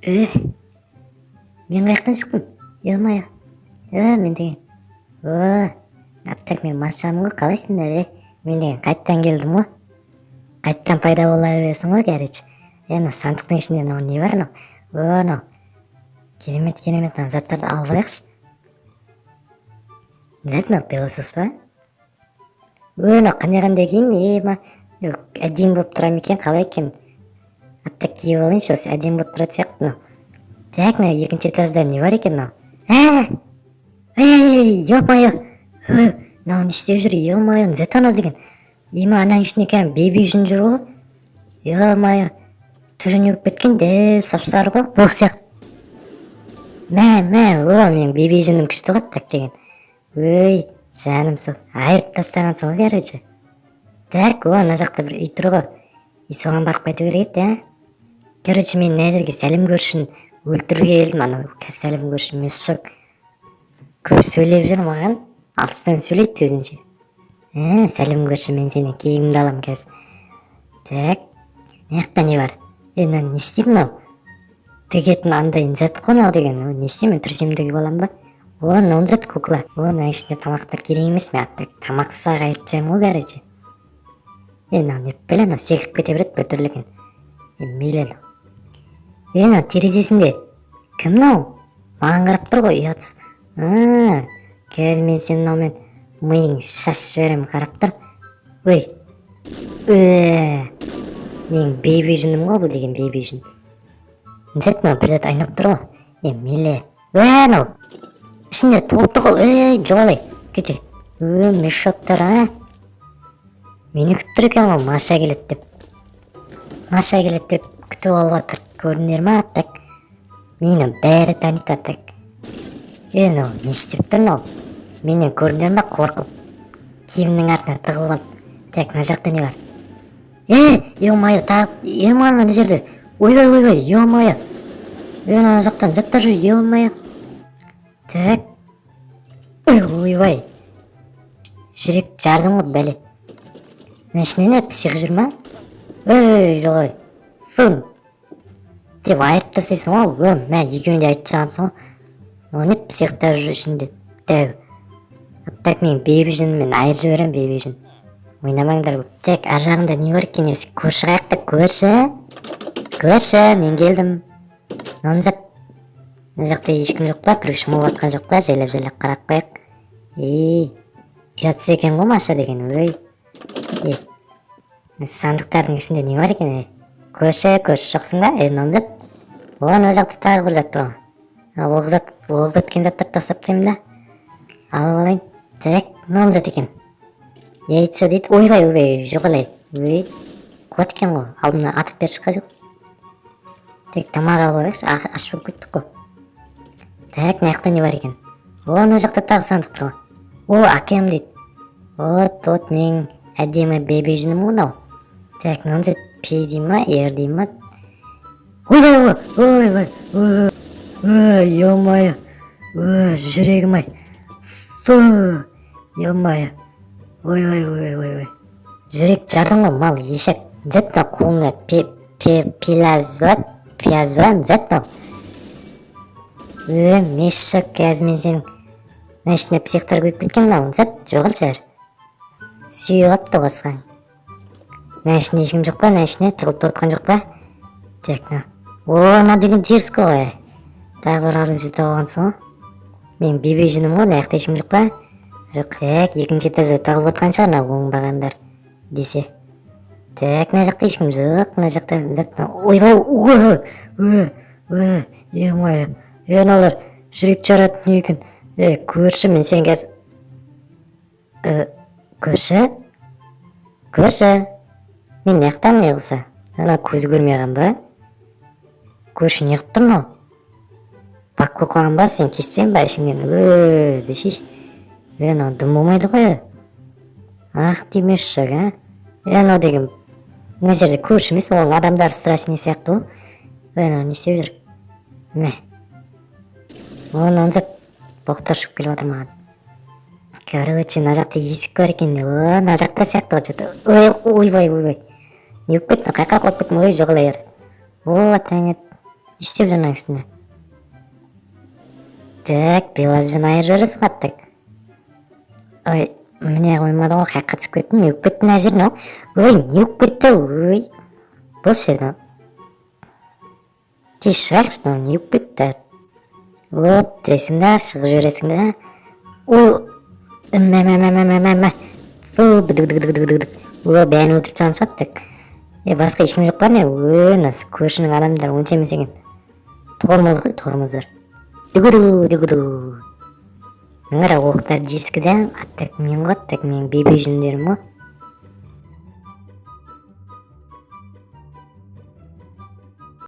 Е, мен қаяқтан шықтым, е-мое? Е, мен деген, о, а так мен Машамын ғой. Қалайсыңдар? Е, мен деген қайттан келдім ғой, қайттан пайда бола бересің ғой. Короче, е, мына сандықтың ішінде мынау не бар мынау? О, мынау керемет, керемет. Мына заттарды алып алайықшы. Не зат мынау, пылесос па? Ө, мынау қандай, қандай киім? Е, ма, әдемі болып тұра ма екен, қалай екен? А так киіп алайыншы, осы әдемі болып тұратын сияқты мынау. Так, мынау екінші этажда не бар екен мынау? Ә, ей, е-мое, мынау не істеп жүр? Е-мое, не зат анау деген? Ема, ананың ішінде кәдімгі беби жүн жүр ғой. Е-мое, түрі не болып кеткен деп, сап сары ғой, боқ сияқты. Мә, мә, о, менің беби жүнім күшті ғой. Так деген, өй, жаным сол, айырып тастағансың ғой, короче. Так, о, ана жақта бір үй тұр ғой, и соған барып қайту керек еді. Ә, короче, мен мына жерге Сәлім көршіні өлтіруге келдім. Анау Сәлім көрші мешок, көп сөйлеп жүр маған, алыстан сөйлейді өзінше. Ә, Сәлім көрші, мен сенің кегіңді аламын қазір. Так, мына жақта не бар? Е, мынаны не істеймін? Мынау тігетін андай зат қой мынау деген. О, не істеймін мен, түрсем тігіп аламын ба? О, мынау зат, кукла. О, мына ішінде тамақтар керек емес. Мен, а так, тамақсыз ақ айырып тастаймын ғой, короче. Е, мынау не бәле, мынау секіріп кете береді, біртүрлі екен. Е, мейлі анау. Е, мынау терезесінде кім мынау, маған қарап тұр ғой, ұятсыз. А, қазір мен сені мынаумен миың шашып жіберемін, қарап тұр. Ой, е, менің бейби жүнім ғой бұл деген, бейби жүн. Не зат мынау, бір зат айналып тұр ғой. Е, мейлі. Е, анау ішінде толып тұр ғой. Ей, жоғалай кете. Е, мешоктар, а, мені күтіп тұр екен ғой, Маша келеді деп, Маша келеді деп күтіп алып жатыр. Көрдіңдер ма? Так, мені бәрі таниды, а так. Е, мынау не істеп тұр мынау менен? Көрдіңдер ма, қорқып киімнің артына тығылып алды. Так, мына жақта не бар? Е, е-мое, тағы, е-мое, мына жерде, ойбай, ойбай, е-мое, е, мына жақтан заттар жүр, е-мое. Так, ой, ойбай, жүрек жардың ғой, бәле. Мына ішінде не, псих жүр ма? Ей, жоғалай, фу деп айырып тастайсың ғой. Ө, мә, екеуін де айырып тастағансың ғой. Мынау не, психтар жүр ішінде, дәу. Так, мен бейби жүнмен айырып жіберемін, бейби жүн ойнамаңдар көп. Так, ар жағында не бар екен? Есі, көрші қаяқта? Көрші, көрші, мен келдім. Мынау не зат? Мына жақта ешкім жоқ па? Біреу шомылып жатқан жоқ па? Жайлап, жайлап қарап қояйық. Ей, ұятсыз екен ғой Маша деген. Ой, е, мына сандықтардың ішінде не бар екен? Е, көрші, көрші, жоқсың ба? Е, мынау не зат? О, мына жақта тағы бір зат тұр ғой. Оқ зат, оқ біткен заттарды тастап тастаймын да, алып алайын. Так, мынау не зат екен? Яйца дейді. Ойбай, ойбай, жоғалай, ой, қуат екен ғой, алдына атып берші қазір. Так, тамақ алып алайықшы, аш болып кеттік қой. Так, мына жақта не бар екен? О, мына жақта тағы сандық тұр ғой. О, әкем дейді. Вот, вот, менің әдемі бебе жүнім ғой мынау. Так, мынау не зат? П дей ма, Р дей ма? Ойбай, ой, ойбай, ой, ой, е-мое, ой, жүрегім ай, фу, е-мое, ой, ой, ой, ой, ой, жүрек жардың ғой, мал, ешек. Не зат мынау, қолында пе, пе, пилаз ба, пияз ба, не зат мынау? Е, мешок, қазір мен сенің. Мына ішінде психтар көйіп кеткен. Мынау не зат? Жоғалшы әрі, сүйіп алыпты қосқан. Мына ішінде ешкім жоқ па? Мына ішіне тығылып отқан жоқ па? Так, мына, о, мынау деген дерзкий ғой. Тағы бір оружие тауып алғансың ғой, менің бебе жүнім ғой. Мына жақта ешкім жоқ па? Жоқ. Так, екінші этажда тығылып отқан шығар мынау оңбағандар десе. Так, мына жақта ешкім жоқ. Мына жақта зат. Ойбай, ой, ой, ой, е-мое, е, мыналар жүрек жаратын не екен? Е, көрші, мен сені қазір. Е, көрші, көрші, мен мына жақтамын. Не қылса, ана көзі көрмей қалған ба? Көрші, не қылып тұр мынау? Бак болып қалған ба? Сен кесіп тастайын ба ішіңнен? Ө, десейші. Е, мынау дым болмайды ғой. Ах ты мешок, а. Е, анау деген мына жерде көрші емес, оның адамдары страшный сияқты ғой. Ой, анау не істеп жүр? Мә, мынау зат, боқтар ұшып келіп жатыр маған. Короче, мына жақта есік бар екен. О, мына жақта сияқты ғой че то. Ой, ойбай, ойбай, не болып кетті? Қай жаққа құлап кеттім? Ой, жоғалай бер. О, таң. Не істеп жүр мынаның үстінде? Так, белазбен айырып жібересің ғой, так. Ой, міне, қоймады ғой, қаяққа түсіп кеттім? Не болып кетті мына жер мынау? Ой, не болып кетті? Ой, бос жер мынау. Тез шығайықшы, мынау не болып кетті? Оп дейсің да, шығып жібересің да. Ой, мә, мә, мә, мә, мә, мә, мә, фу, бдік. О, бәрін өлтіріп тастаған шығар. Так, е, басқа ешкім жоқ па, не? Ой, мына көршінің адамдары онша емес екен, тормоз ғой, тормоздар. Дүгіду, дүгіду. Қара, оқтар дерзкий да. А так мен ғой, так, менің бебе жүндерім ғой.